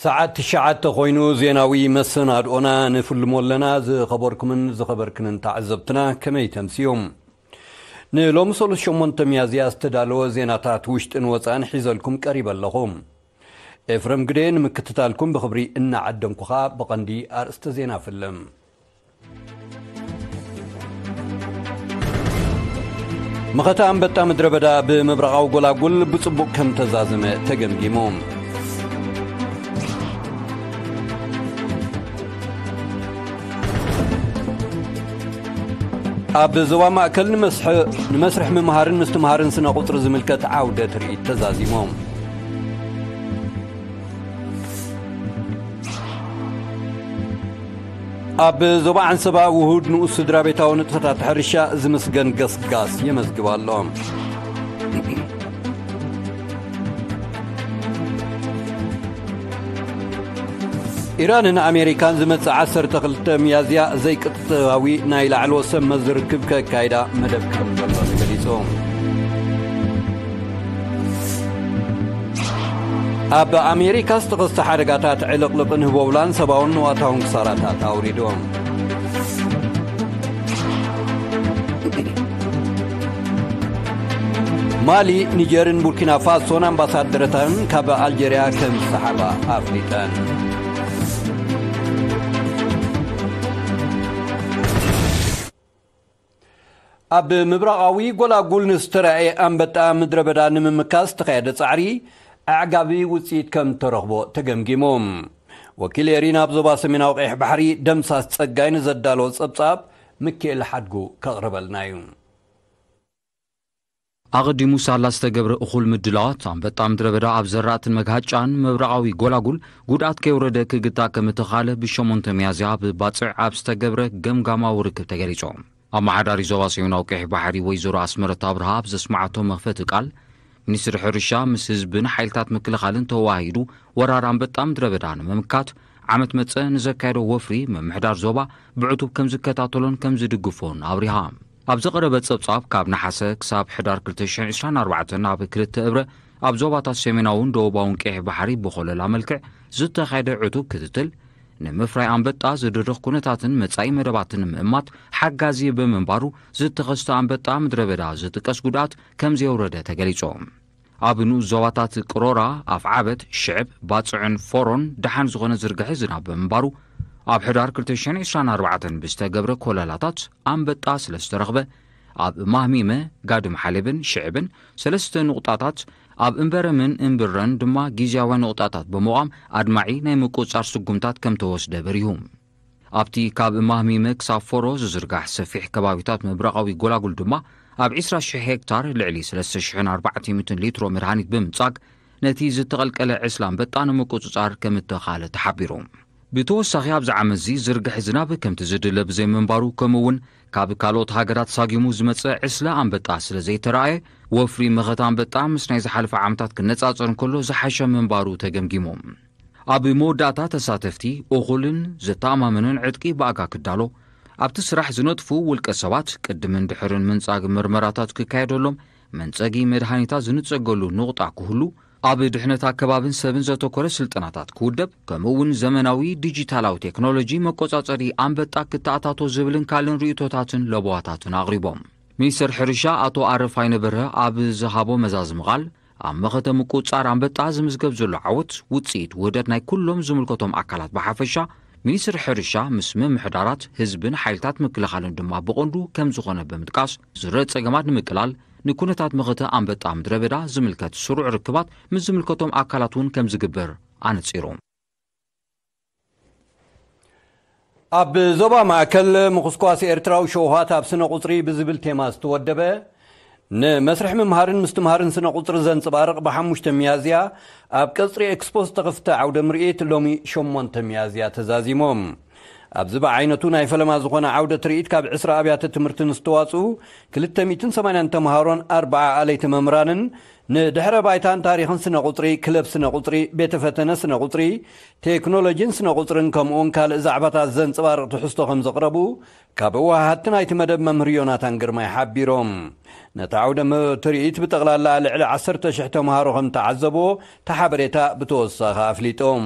ሰዓት ትሽዓተ ኮይኑ ዜናዊ መሰናድኦና ንፍልሞ ኣለና። ዝኸበርኩምን ዝኸበርክንን ተዓዘብትና ከመይ ተምስዮም? ንሎሚ ሰሉስ ሸሞንተ ሚያዝያ ዝተዳለወ ዜናታት ውሽጥን ወፃእን ሒዘልኩም ቀሪበ ኣለኹ። ኤፍረም ግደ ንምክትታልኩም ብኽብሪ እናዓደንኩኻ ብቐንዲ ኣርእስተ ዜና ፍልም። መኸተ ኣንበጣ ምድረ በዳ ብምብራቓዊ ጎላጉል ብጽቡቕ ከም ተዛዘመ ተገምጊሙ። ኣብ ዞባ ማእከል ንመስሕ-፣ ንመስርሕ ምምሃርን ምስትምሃርን ስነ ቁጽሪ ዝምልከት ዓውደ ትርኢት ተዛዚሙ። ኣብ ዞባ ዓንሰባ ውሁድ ንኡስ ስድራ ቤታዊ ንጥፈታት ሕርሻ ዝምስገን ገስጋስ የመዝግብ ኣሎ። ኢራንን ኣሜሪካን ዝመጽእ ዓሰርተ ክልተ ሚያዝያ ዘይቅጥታዊ ናይ ላዕለዎ ሰብ መዚ ርክብ ከካይዳ መደብ ከም ዘሎ ተገሊጹ። ኣብ ኣሜሪካ ዝተኸስተ ሓደጋታት ዕልቕልቕን ህቦብላን ሰብኣውን ንዋታውን ክሳራታት ኣውሪዱ። ማሊ፣ ኒጀርን ቡርኪና ፋሶን ኣምባሳደረታን ካብ ኣልጀርያ ከም ዝሰሓባ ኣፍሊጠን። ኣብ ምብራቓዊ ጎላጉል ንዝተራእየ ኣንበጣ ምድረ በዳ ንምምካት ዝተኻየደ ጻዕሪ ኣዕጋቢ ውጽኢት ከም ተረኽቦ ተገምጊሙ። ወኪል ኤሪና ኣብ ዞባ ሰሜናዊ ቀይሕ ባሕሪ ደምሳስ ጸጋይ ንዘዳለዎ ጸብጻብ ምክኤል ሓድጉ ከቕርበልና እዩ። ኣቐዲሙ ሳላ ዝተገብረ እኹል ምድላዋት ኣንበጣ ምድረ በዳ ኣብ ዘራእትን መግሃጫን ምብራቓዊ ጎላጉል ጉድኣት ከየውረደ ክግታ ከም እተኻለ ብሸሞንተ ሚያዝያ ኣብ ባጽዕ ኣብ ዝተገብረ ገምጋማዊ ርክብ ተገሊጹ። ኣመሓዳሪ ዞባ ሰሜናዊ ቀይሕ ባሕሪ ወይዘሮ ኣስመረት ኣብርሃ ኣብ ዘስመዓቶ መኽፈቲ ቃል፣ ሚኒስትሪ ሕርሻ ምስ ህዝብን ሓይልታት ምክልኻልን ተዋሂዱ ወራር ኣንበጣ ምድረ በዳ ንምምካት ዓመት መጸ ንዘካየዶ ወፍሪ ምምሕዳር ዞባ ብዕቱብ ከም ዝከታተሎን ከም ዝድግፎን ኣብሪሃ። ኣብ ዝቐረበ ጸብጻብ ካብ ነሓሰ ክሳብ ሕዳር ክልተ ሽሕን ዕስራን ኣርባዕተን ኣብ ክልተ እብረ ኣብ ዞባታት ሰሜናውን ደቡባውን ቀይሕ ባሕሪ ብኾለላ መልክዕ ዝተኻየደ ዕቱብ ክትትል ንምፍራይ ኣንበጣ ዝድርኽ ኩነታትን መጻኢ መደባትን ንምእማት ሓጋዚ ብምንባሩ ዝተኸስተ ኣንበጣ ምድረ በዳ ዝጥቀስ ጉድኣት ከም ዘየውረደ ተገሊጹ። ኣብ ንኡስ ዞባታት ቅሮራ፣ ኣፍዓበት፣ ሽዕብ፣ ባጽዕን ፎሮን ደሓን ዝኾነ ዝርግሐ ዝናብ ብምንባሩ ኣብ ሕዳር ክልተ ሽሕን ዕስራን ኣርባዕተን ብዝተገብረ ኮለላታት ኣንበጣ ስለ ዝተረኽበ ኣብ ማህሚመ፣ ጋድም ሓሌብን ሽዕብን ሰለስተ ንቑጣታት ኣብ እምበረምን እምብረን ድማ ግዝያውያን ንቑጣታት ብምቋም ኣድማዒ ናይ ምቁጽጻር ስጉምታት ከም ተወስደ በሪሁ። ኣብቲ ካብ ማህሚመ ክሳብ ፎሮ ዝዝርጋሕ ሰፊሕ ከባቢታት ምብራቓዊ ጎላጉል ድማ ኣብ ዕስራ ሽሕ ሄክታር ልዕሊ ሰለስተ ሽሕን ኣርባዕተ ሚእትን ሊትሮ መድሃኒት ብምጻግ ነቲ ዝተቐልቀለ ዕስለ ኣንበጣ ንምቁጽጻር ከም እተኻለ ተሓቢሩ። ብተወሳኺ ኣብዚ ዓመትዚ ዝርግሐ ዝናብ ከምቲ ዝድለ ብዘይምንባሩ ከምኡ እውን ካብ ካልኦት ሃገራት ሳጊሙ ዝመጸ ዕስለ ኣንበጣ ስለ ዘይተረኣየ ወፍሪ መኸተ ኣንበጣ ምስ ናይ ዝሓለፈ ዓመታት ክነጻጸር እንከሎ ዝሓሸ ምንባሩ ተገምጊሙ። ኣብ መወዳእታ ተሳተፍቲ እኹልን ዘተኣማምንን ዕጥቂ ብኣጋ ክዳሎ፣ ኣብቲ ስራሕ ዝነጥፉ ውልቀ ሰባት ቅድምን ድሕርን ምንጻግ ምርመራታት ክካየደሎም፣ መንጸጊ መድሃኒታት ዝንጸገሉ ንቑጣ ክህሉ፣ ኣብ ድሕነት ኣከባብን ሰብን ዘተኮረ ስልጠናታት ክውደብ፣ ከምኡ እውን ዘመናዊ ዲጂታላዊ ቴክኖሎጂ መቆጻጸሪ ኣንበጣ ክተኣታቶ ዝብልን ካልእን ርእይቶታትን ለበዋታትን ኣቕሪቦም። ሚኒስተር ሕርሻ ኣቶ ኣረፋይነ በርሀ ኣብ ዝሃቦ መዛዝሚ ቃል፣ ኣብ መኸተ ምቁጽጻር ኣንበጣ ዝምዝገብ ዘሎ ዓወት ውጽኢት ውህደት ናይ ኩሎም ዝምልከቶም ኣካላት ብሓፈሻ፣ ሚኒስትሪ ሕርሻ ምስ ምምሕዳራት፣ ህዝብን ሓይልታት ምክልኻልን ድማ ብቐንዱ ከም ዝኾነ ብምጥቃስ፣ ዝረአ ጸገማት ንምቅላል ንኩነታት መኸተ ኣንበጣ ምድረ በዳ ዝምልከት ስሩዕ ርክባት ምስ ዝምልከቶም ኣካላት እውን ከም ዝግበር ኣነጺሩ። ኣብ ዞባ ማእከል ምኹስኳስ ኤርትራዊ ሸውሃት ኣብ ስነ ቁጽሪ ብዝብል ቴማ ዝተወደበ ንመስርሕ ምምሃርን ምስትምሃርን ስነ ቁጽሪ ዘንጸባርቕ ብሓሙሽተ ሚያዝያ ኣብ ቀጽሪ ኤክስፖ ዝተኸፍተ ዓውደ ምርኢት ሎሚ ሸሞንተ ሚያዝያ ተዛዚሙ። ኣብዚ ብዓይነቱ ናይ ፈለማ ዝኾነ ዓውደ ትርኢት ካብ ዕስራ ኣብያተ ትምህርትን ዝተዋፅኡ ክልተ ሚእትን ሰማንያን ተምሃሮን ኣርባዓ ኣለይቲ መምህራንን ንድሕረ ባይታን ታሪኽን ስነ ቁፅሪ፣ ክለብ ስነ ቁፅሪ፣ ቤተ ፈተነ ስነ ቁፅሪ፣ ቴክኖሎጂን ስነ ቁፅርን ከምኡውን ካልእ ዛዕባታት ዘንፀባርቕ ትሕዝቶ ከም ዘቕረቡ ካብ ወሃድቲ ናይቲ መደብ መምህር ዮናታን ግርማይ ሓቢሮም። ነቲ ዓውደ መ-፣ ትርኢት ብጠቕላላ ልዕሊ ዓሰርተ ሽሕ ተምሃሮ ከም ተዓዘቦ እቲ ሓበሬታ ብተወሳኺ ኣፍሊጦም።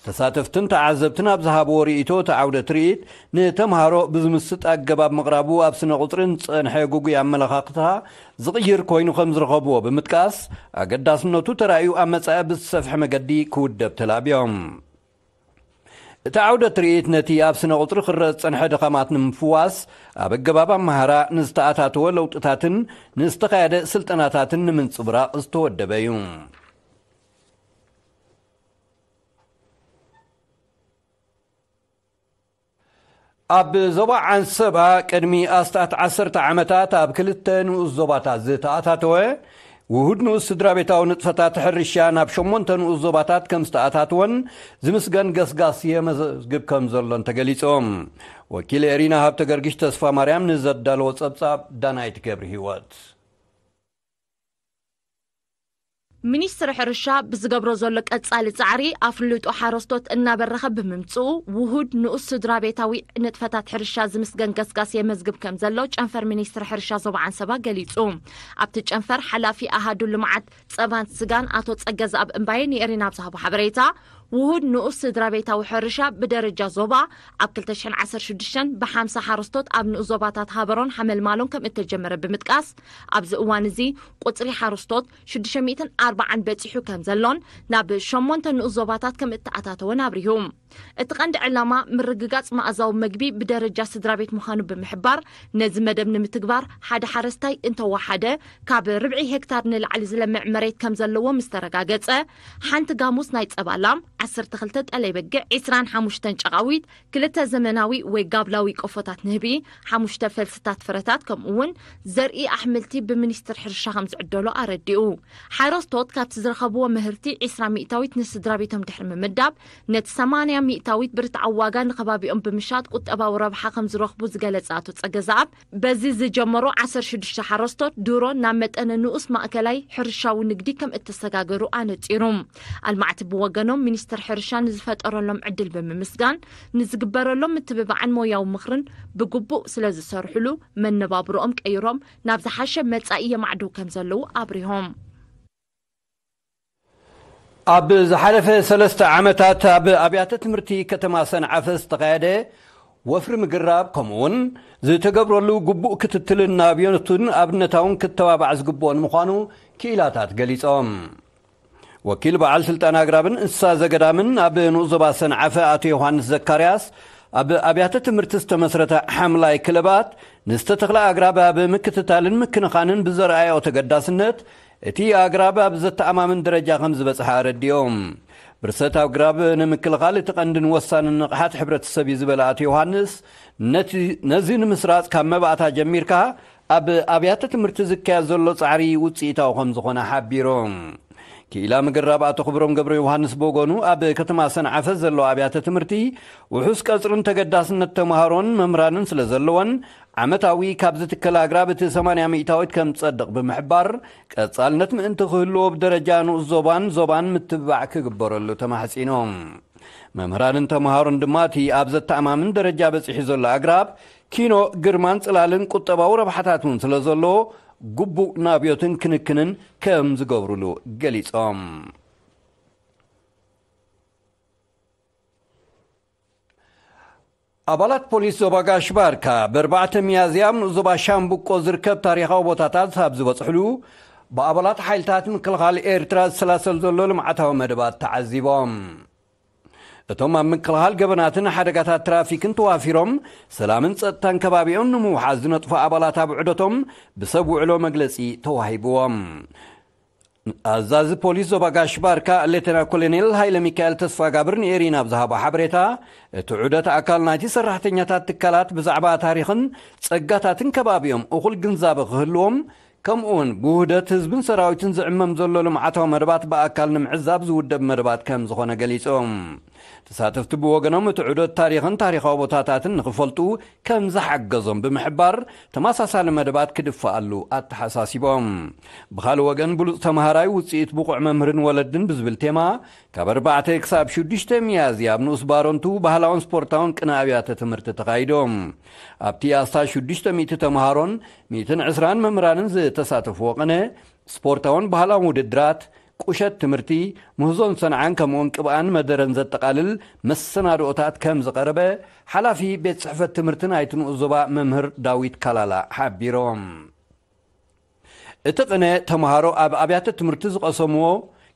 ተሳተፍትን ተዓዘብትን ኣብ ዝሃብዎ ርእይቶ እቲ ዓውደ ትርኢት ንተምሃሮ ብዝምስጥ ኣገባብ ምቕራቡ ኣብ ስነ ቁፅርን ዝፀንሐ ግጉይ ኣመለኻኽታ ዝቕይር ኮይኑ ከም ዝረኸብዎ ብምጥቃስ ኣገዳስነቱ ተራእዩ ኣብ መጻኢ ብዝሰፍሐ መገዲ ክውደብ ተላብዮም። እቲ ዓውደ ትርኢት ነቲ ኣብ ስነ ቁፅሪ ክረአ ዝጸንሐ ድኻማት ንምፍዋስ ኣብ ኣገባብ ኣመሃራ ንዝተኣታተወ ለውጥታትን ንዝተኻየደ ስልጠናታትን ንምንጽብራቕ ዝተወደበ እዩ። ኣብ ዞባ ዓንሰባ ቅድሚ ኣስታት ዓሰርተ ዓመታት ኣብ ክልተ ንኡስ ዞባታት ዝተኣታተወ ውሁድ ንኡስ ስድራ ቤታዊ ንጥፈታት ሕርሻ ናብ ሸሞንተ ንኡስ ዞባታት ከም ዝተኣታተወን ዝምስገን ገስጋስ የመዝግብ ከም ዘሎን ተገሊጾም። ወኪል ኤሪና ሃብተ ገርግሽ ተስፋ ማርያም ንዘዳለዎ ጸብጻብ ዳናይት ገብሪ ህይወት። ሚኒስትሪ ሕርሻ ብዝገብሮ ዘሎ ቀጻሊ ጻዕሪ ኣፍልጦ ሓረስቶት እናበረኸ ብምምጽኡ ውሁድ ንኡስ ስድራ ቤታዊ ንጥፈታት ሕርሻ ዝምስገን ገስጋስ የመዝግብ ከም ዘሎ ጨንፈር ሚኒስትሪ ሕርሻ ዞባ ዓንሰባ ገሊጹ። ኣብቲ ጨንፈር ሓላፊ ኣሃዱ ልምዓት ጸባን ስጋን ኣቶ ጸገዝኣብ እምባየ ንኤሪና ኣብ ዝሃቦ ሓበሬታ ውሁድ ንኡስ ስድራ ቤታዊ ሕርሻ ብደረጃ ዞባ ኣብ ክልተ ሽሕን ዓሰርተ ሽዱሽተን ብ50 ሓረስቶት ኣብ ንኡስ ዞባታት ሃበሮን ሓመልማሎን ከም እተጀመረ ብምጥቃስ ኣብዚ እዋን እዚ ቁጽሪ ሓረስቶት ሽዱሽተ ሚእትን ኣርባዓን በጺሑ ከም ዘሎን ናብ ሸሞንተ ንኡስ ዞባታት ከም እተኣታተወን ኣብሪሁ። እቲ ቀንዲ ዕላማ ምርግጋጽ መኣዛዊ መግቢ ብደረጃ ስድራ ቤት ምዃኑ ብምሕባር ነዚ መደብ ንምትግባር ሓደ ሓረስታይ እንተወሓደ ካብ ርብዒ ሄክታር ንላዕሊ ዝለምዕ መሬት ከም ዘለዎ ምስ ተረጋገጸ ሓንቲ ጋሙስ ናይ ጸባ ላም፣ ዓሰርተ ክልተ ጠለይ በጊዕ፣ ዕስራን ሓሙሽተን ጨቓዊት፣ ክልተ ዘመናዊ ወይ ጋብላዊ ቆፎታት ንህቢ፣ ሓሙሽተ ፈልስታት ፍረታት ከምኡ እውን ዘርኢ ኣሕምልቲ ብሚኒስትሪ ሕርሻ ከም ዝዕደሎ ኣረዲኡ። ሓረስቶት ካብቲ ዝረኸብዎ ምህርቲ ዕስራ ሚእታዊት ንስድራ ቤቶም ድሕሪ ምምዳብ ነቲ ሰማንያ ሚእታዊት ብርትዓዊ ዋጋ ንከባቢኦም ብምሻጥ ቁጠባዊ ረብሓ ከም ዝረኽቡ ዝገለጸ ኣቶ ጸገዛኣብ በዚ ዝጀመሩ ዓሰርተ ሽዱሽተ ሓረስቶት ድሮ ናብ መጠነ ንኡስ ማእከላይ ሕርሻዊ ንግዲ ከም እተሰጋገሩ ኣነጺሩ። ኣልማዕቲ ብወገኖም ሚኒስትር ሕርሻ ንዝፈጠረሎም ዕድል ብምምስጋን ንዝግበረሎም ምትብባዕን ሞያዊ ምኽርን ብግቡእ ስለ ዝሰርሕሉ መነባብሮኦም ቀይሮም ናብ ዝሓሸ መጻኢ የማዕድው ከም ዘለዉ ኣብሪሆም። ኣብ ዝሓለፈ ሰለስተ ዓመታት ኣብ ኣብያተ ትምህርቲ ከተማ ሰንዓፈ ዝተኻየደ ወፍሪ ምግራብ ከምኡ እውን ዝተገብረሉ ግቡእ ክትትልን ናብዮቱን ኣብነታውን ክተባባዕ ዝግብኦን ምዃኑ ክኢላታት ገሊጾም። ወኪል በዓል ስልጣን ኣግራብን እንስሳ ዘገዳምን ኣብ ንኡስ ዞባ ሰንዓፈ ኣቶ ዮሃንስ ዘካርያስ ኣብ ኣብያተ ትምህርቲ ዝተመስረተ ሓምላይ ክለባት ንዝተተኽለ ኣግራብ ኣብ ምክትታልን ምክንኻንን ብዘርኣዮ ተገዳስነት እቲ ኣግራብ ኣብ ዘተኣማምን ደረጃ ከም ዝበጽሐ ኣረዲኦም። ብርሰት ኣግራብ ንምክልኻል እቲ ቀንድን ወሳንን ንቕሓት ሕብረተሰብ እዩ ዝበለ ኣቶ ዮሃንስ ነዚ ንምስራጽ ካብ መባእታ ጀሚርካ ኣብ ኣብያተ ትምህርቲ ዝካየድ ዘሎ ጻዕሪ ውጽኢታዊ ከም ዝኾነ ሓቢሮም። ክኢላ ምግራብ ኣቶ ክብሮም ገብረ ዮሃንስ ብወገኑ ኣብ ከተማ ሰንዓፈ ዘሎ ኣብያተ ትምህርቲ ውሑስ ቀጽርን ተገዳስነት ተምሃሮን መምህራንን ስለ ዘለወን ዓመታዊ ካብ ዝትከል ኣግራብ እቲ ሰማንያ ሚእታዊት ከም ዝጸድቕ ብምሕባር ቀጻልነት ምእንቲ ክህልዎ ብደረጃ ንኡስ ዞባን ዞባን ምትብባዕ ክግበረሉ ተማሕጺኖም። መምህራንን ተምሃሮን ድማ እቲ ኣብ ዘተኣማምን ደረጃ በጺሑ ዘሎ ኣግራብ ኪኖ ግርማን ጽላልን ቁጠባዊ ረብሓታት እውን ስለ ዘለዎ ግቡእ ናብዮትን ክንክንን ከም ዝገብሩሉ ገሊጾም። ኣባላት ፖሊስ ዞባ ጋሽ ባርካ ብኣርባዕተ ሚያዝያ ኣብ ንኡስ ዞባ ሻምብቆ ዝርከብ ታሪኻዊ ቦታታት ኣብ ዝበጽሕሉ ብኣባላት ሓይልታት ምክልኻል ኤርትራ ዝሰላሰል ዘሎ ልምዓታዊ መደባት ተዓዚቦም። እቶም ኣብ ምክልኻል ገበናትን ሓደጋታት ትራፊክን ተዋፊሮም ሰላምን ጸጥታን ከባቢኦም ንምውሓስ ዝነጥፉ ኣባላት ኣብ ዑደቶም ብሰብ ውዕሎ መግለጺ ተዋሂብዎም። ኣዛዚ ፖሊስ ዞባ ጋሽ ባርካ ሌተና ኮሎኔል ሃይለ ሚካኤል ተስፋጋብር ንኤሪና ኣብ ዝሃቦ ሓበሬታ እቲ ዑደት ኣካል ናይቲ ሰራሕተኛታት ትካላት ብዛዕባ ታሪኽን ጸጋታትን ከባቢኦም እኹል ግንዛበ ክህልዎም ከምኡውን ብውህደት ህዝብን ሰራዊትን ዝዕመም ዘሎ ልምዓታዊ መደባት ብኣካል ንምዕዛብ ዝውደብ መደባት ከም ዝኾነ ገሊጾም። ተሳተፍቲ ብወገኖም እቲ ዑደት ታሪኽን ታሪኻዊ ቦታታትን ንኽፈልጡ ከም ዝሓገዞም ብምሕባር፣ ተመሳሳሊ መደባት ክድፈኣሉ ኣተሓሳሲቦም። ብኻልእ ወገን፣ ብሉጽ ተምሃራይ ውጽኢት ብቑዕ መምህርን ወለድን ብዝብል ቴማ፣ ካብ ኣርባዕተ ክሳብ ሽዱሽተ ሚያዝያ ኣብ ንኡስ ባረንቱ ባህላውን ስፖርታውን ቅነ ኣብያተ ትምህርቲ ተኻይዶም። ኣብቲ ኣስታት ሽዱሽተ ሚእቲ ተምሃሮን ሚእትን ዕስራን መምህራንን ዝተሳተፍዎ ቅነ፣ ስፖርታውን ባህላውን ውድድራት፣ ቁሸት ትምህርቲ፣ ምህዞን ሰንዓን ከምኡውን ቅብኣን መደረን ዘጠቓልል መሰናድኦታት ከም ዝቐረበ ሓላፊ ቤት ጽሕፈት ትምህርቲ ናይቲ ንኡስ ዞባ መምህር ዳዊት ካላላ ሓቢሮም። እቲ ቅነ ተምሃሮ ኣብ ኣብያተ ትምህርቲ ዝቐሰምዎ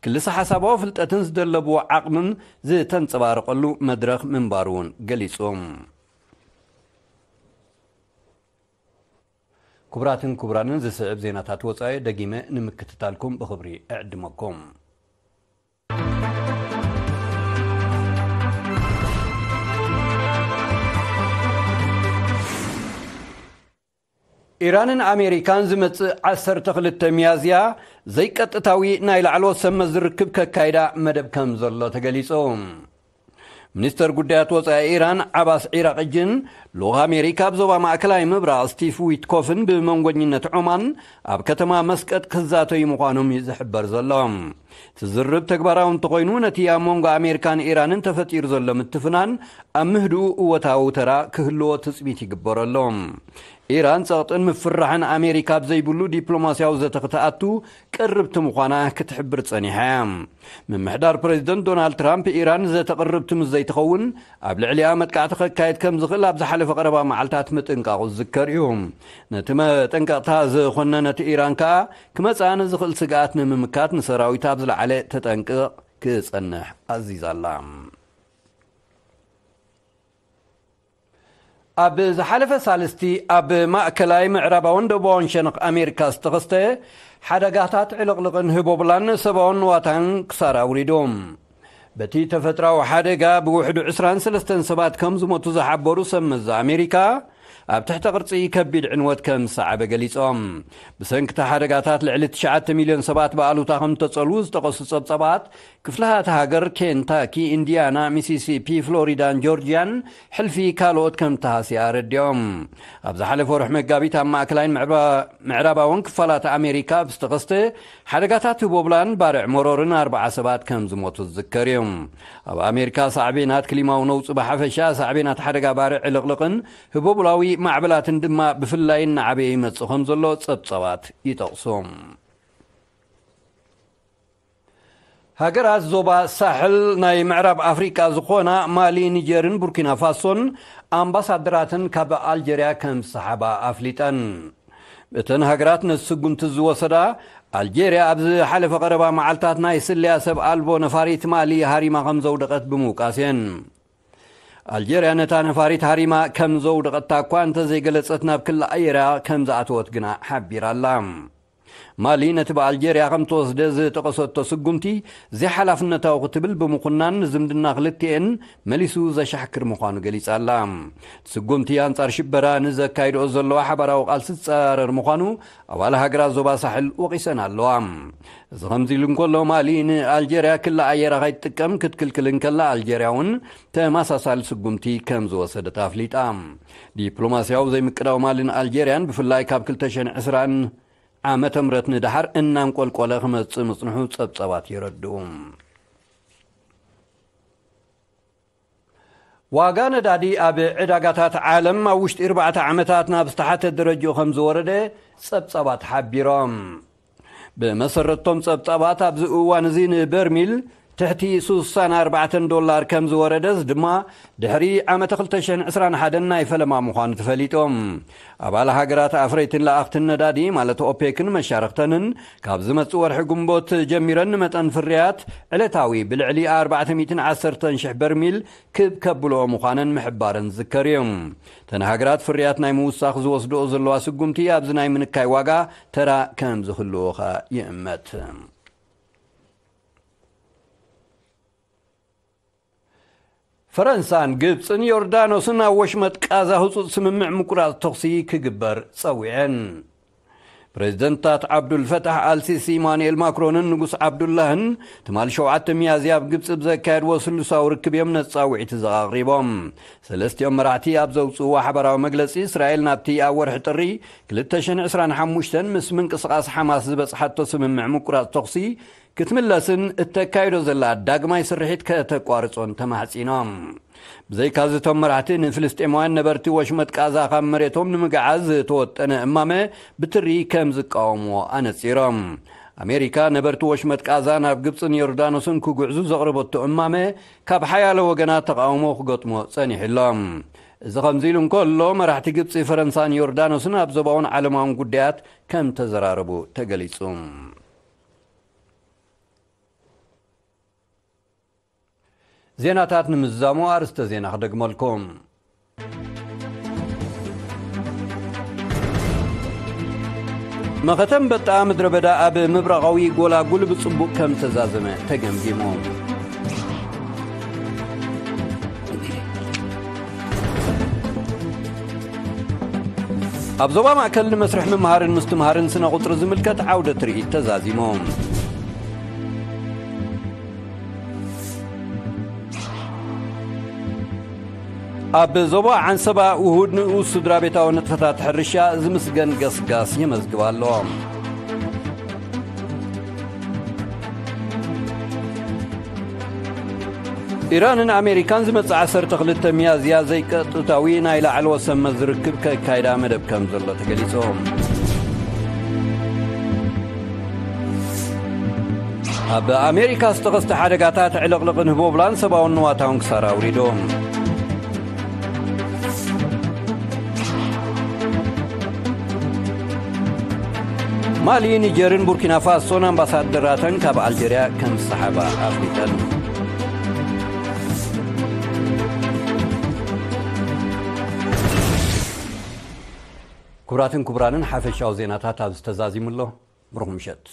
ክልሰ ሓሳባዊ ፍልጠትን ዝደለብዎ ዓቕምን ዝተንጸባረቐሉ መድረኽ ምንባሩ እውን ገሊጹ። ክቡራትን ክቡራንን፣ ዝስዕብ ዜናታት ወጻኢ ደጊመ ንምክትታልኩም ብኽብሪ እዕድመኩም። ኢራንን ኣሜሪካን ዝመጽእ ዓሰርተ ክልተ ሚያዝያ ዘይቀጥታዊ ናይ ላዕለዎት ሰብ መዚ ርክብ ከካይዳ መደብ ከም ዘሎ ተገሊጹ። ሚኒስተር ጉዳያት ወጻኢ ኢራን ዓባስ ዒራቕጅን ልኡኽ ኣሜሪካ ኣብ ዞባ ማእከላይ ምብራቕ ስቲቭ ዊትኮፍን ብመንጎኝነት ዖማን ኣብ ከተማ መስቀጥ ክዛተዩ ምዃኖም እዩ ዝሕበር ዘሎ። እቲ ዝርርብ ተግባራዊ እንተኾይኑ፣ ነቲ ኣብ መንጎ ኣሜሪካን ኢራንን ተፈጢሩ ዘሎ ምትፍናን ኣብ ምህድኡ እወታዊ ተራ ክህልዎ ትጽቢት ይግበረሉ። ኢራን ጸቕጥን ምፍርራሕን ኣሜሪካ ኣብ ዘይብሉ ዲፕሎማስያዊ ዘተ ክትኣቱ ቅርብቲ ምዃና ክትሕብር ጸኒሓ እያ። ምምሕዳር ፕሬዚደንት ዶናልድ ትራምፕ፣ ኢራን ዘተ ቅርብቲ ምስ ዘይትኸውን ኣብ ልዕሊኣ መጥቃዕቲ ከካየድ ከም ዝኽእል ኣብ ዝሓለፈ ቀረባ መዓልታት ምጥንቃቑ ዝዝከር እዩ። ነቲ መጠንቀቕታ ዝኾነነት ኢራን ከኣ፣ ክመጽኣ ንዝኽእል ስግኣት ንምምካት ንሰራዊታ ኣብ ዝለዓለ ተጠንቅቕ ክጸንሕ ኣዚዛ ኣላ። ኣብ ዝሓለፈ ሳልስቲ ኣብ ማእከላይ ምዕራባውን ደቡባውን ሸነኽ ኣሜሪካ ዝተኸስተ ሓደጋታት ዕልቕልቕን ህቦብላን ሰብኣውን ንዋታን ክሳራ ኣውሪዱ። በቲ ተፈጥራዊ ሓደጋ ብውሕዱ ዕስራን ሰለስተን ሰባት ከም ዝሞቱ ዝሓበሩ ሰብ መዚ ኣሜሪካ፣ ኣብ ትሕተ ቅርጺ ከቢድ ዕንወት ከም ዝሰዓበ ገሊጾም። ብሰንኪ እቲ ሓደጋታት ልዕሊ ትሽዓተ ሚልዮን ሰባት ብኣሉታ ከም ዝተጸልዉ ዝጠቐሱ ጸብጻባት፣ ክፍልታት ሃገር ኬንታኪ፣ ኢንዲያና፣ ሚሲሲፒ፣ ፍሎሪዳን ጆርጅያን ሕልፊ ካልኦት ከም ተሃስያ ኣረዲኦም። ኣብ ዝሓለፈ ወርሒ መጋቢት ኣብ ማእከላይን ምዕባ-፣ ምዕራባውን ክፋላት ኣሜሪካ ኣብ ዝተኸስተ ሓደጋታት ህቦብላን ባርዕ መሮርን ኣርባዓ ሰባት ከም ዝሞቱ ዝዝከር እዩ። ኣብ ኣሜሪካ ሳዕቤናት ክሊማዊ ነውጺ ብሓፈሻ፣ ሳዕቤናት ሓደጋ ባርዕ ዕልቕልቕን ህቦብላዊ ማዕበላትን ድማ ብፍላይ እናዓበየ ይመጽእ ከም ዘሎ ጸብጻባት ይጠቕሱ። ሃገራት ዞባ ሳሕል ናይ ምዕራብ ኣፍሪቃ ዝኾና ማሊ፣ ኒጀርን ቡርኪና ፋሶን ኣምባሳደራተን ካብ ኣልጀርያ ከም ዝሰሓባ ኣፍሊጠን። እተን ሃገራት ነቲ ስጉምቲ ዝወሰዳ፣ ኣልጀርያ ኣብ ዝሓለፈ ቀረባ መዓልታት ናይ ስልያ ሰብ ኣልቦ ነፋሪት ማሊ ሃሪማ ከም ዘውደቐት ብምውቃስ እየን። ኣልጀርያ ነታ ነፋሪት ሃሪማ ከም ዘውደቐታ እኳ እንተዘይገለጸት፣ ናብ ክሊ ኣየርያ ከም ዝኣተወት ግና ሓቢራ ኣላ። ማሊ ነቲ ብኣልጀርያ ከም ተወስደ ዝጠቐሰቶ ስጉምቲ ዘይሓላፍነታዊ ክትብል ብምኹናን፣ ንዝምድና ክልቲኤን መሊሱ ዘሻሕክር ምዃኑ ገሊጻ ኣላ። ስጉምቲ ኣንጻር ሽበራ ንዘካይድኦ ዘለዋ ሓባራዊ ቃልሲ ዝጻረር ምዃኑ ኣባል ሃገራት ዞባ ሳሕል ወቒሰን ኣለዋ። እዚ ከምዚ ኢሉ እንከሎ፣ ማሊ ንኣልጀርያ ክሊ ኣየራ ከይትጥቀም ክትክልክል እንከላ፣ ኣልጀርያ እውን ተመሳሳሊ ስጉምቲ ከም ዝወሰደት ኣፍሊጣ። ዲፕሎማስያዊ ዘይምቅዳው ማልን ኣልጀርያን ብፍላይ ካብ ክልተ ሽሕን ዕስራን ዓመተ ምህረት ንደሓር እናንቆልቆለ ክመጽእ ምጽንሑ ጸብጻባት የረድኡ። ዋጋ ነዳዲ ኣብ ዕዳጋታት ዓለም ኣብ ውሽጢ ኣርባዕተ ዓመታት ናብ ዝተሓተ ደረጃኡ ከም ዝወረደ ጸብጻባት ሓቢሮም። ብመሰረቶም ጸብጻባት፣ ኣብዚ እዋን እዚ ንበርሚል ትሕቲ ስሳን ኣርባዕተን ዶላር ከም ዝወረደ፣ እዚ ድማ ድሕሪ ዓመተ ክልተ ሽሕን ዕስራን ሓደን ናይ ፈለማ ምዃኑ ተፈሊጦም። ኣባል ሃገራት ኣፍረይትን ለኣኽትን ነዳዲ፣ ማለት ኦፔክን መሻርኽተንን፣ ካብ ዝመጽእ ወርሒ ግንቦት ጀሚረን ንመጠን ፍርያት ዕለታዊ ብልዕሊ ኣርባዕተ ሚእትን ዓሰርተን ሽሕ በርሚል ክብ ከብልኦ ምዃነን ምሕባረን ዝዝከር እዩ። እተን ሃገራት ፍርያት ናይ ምውሳኽ ዝወስድኦ ዘለዋ ስጉምቲ ኣብዚ ናይ ምንካይ ዋጋ ተራ ከም ዝህልዎ ኸኣ ይእመት። ፈረንሳን ግብጽን ዮርዳኖስን ኣብ ወሽመጥ ቃዛ ህጹጽ ስምምዕ ምቁራጽ ተኹሲ ክግበር ጸዊዐን። ፕሬዚደንታት ዓብዱልፈታሕ ኣልሲሲ፣ ኢማኑኤል ማክሮንን ንጉስ ዓብዱላህን ትማሊ ሸውዓተ ሚያዝያ ኣብ ግብፂ ብዘካየድዎ ስሉሳዊ ርክብ እዮም ነፃ ውዒት እዚ ኣቕሪቦም። ሰለስቲኦም መራሕቲ ኣብ ዘውፅእዎ ሓበራዊ መግለፂ፣ እስራኤል ናብቲ ኣብ ወርሒ ጥሪ ክልተ ሽሕን ዕስራን ሓሙሽተን ምስ ምንቅስቓስ ሓማስ ዝበፅሓቶ ስምምዕ ምቁራፅ ተኹሲ ክትምለስን እተካይዶ ዘላ ዳግማይ ስርሒት ከተቋርጾን ተማሕጺኖም። ብዘይካዚ እቶም መራሕቲ ንፍልስጤማውያን ነበርቲ ወሽመጥ ቃዛ ካብ መሬቶም ንምግዓዝ ዝተወጠነ እማመ ብትሪ ከም ዝቃወምዎ ኣነጺሮም። ኣሜሪካ ነበርቲ ወሽመጥ ቃዛ ናብ ግብጽን ዮርዳኖስን ክጉዕዙ ዘቕረበቶ እማመ ካብ ሓያሎ ወገናት ተቃውሞ ክገጥሞ ጸኒሑ ኣሎ። እዚ ከምዚ ኢሉ እንከሎ፣ መራሕቲ ግብጺ፣ ፈረንሳን ዮርዳኖስን ኣብ ዞባውን ዓለማውን ጉዳያት ከም ተዘራረቡ ተገሊጹ። ዜናታት ንምዝዛሙ ኣርእስተ ዜና ክደግመልኩም። መኸተ ኣንበጣ ምድረ በዳ ኣብ ምብራቓዊ ጎላጉል ብጽቡቕ ከም ተዛዘመ ተገምጊሙ። ኣብ ዞባ ማእከል ንመስርሕ ምምሃርን ምስትምሃርን ስነ ቁጽሪ ዝምልከት ዓውደ ትርኢት ተዛዚሙ። ኣብ ዞባ ዓንሰባ ውሁድ ንኡስ ስድራ ቤታዊ ንጥፈታት ሕርሻ ዝምስገን ገስጋስ የመዝግብ ኣሎ። ኢራንን ኣሜሪካን ዝመጽእ ዓሰርተ ክልተ ሚያዝያ ዘይቀጥታዊ ናይ ላዕለዎት ሰመዝ ርክብ ከካይዳ መደብ ከም ዘሎ ተገሊጹ። ኣብ ኣሜሪካ ዝተኸስተ ሓደጋታት ዕልቕልቕን ህቦብላን ሰብኣውን ንዋታውን ክሳራ ኣውሪዱ። ማሊ፣ ኒጀርን ቡርኪና ፋሶን ኣምባሳደራተን ካብ ኣልጀርያ ከም ዝሰሓባ ኣፍሊጠን። ክቡራትን ክቡራንን፣ ሓፈሻዊ ዜናታት ኣብ ዝተዛዚሙ ኣሎ። ብሩኽ ምሸት።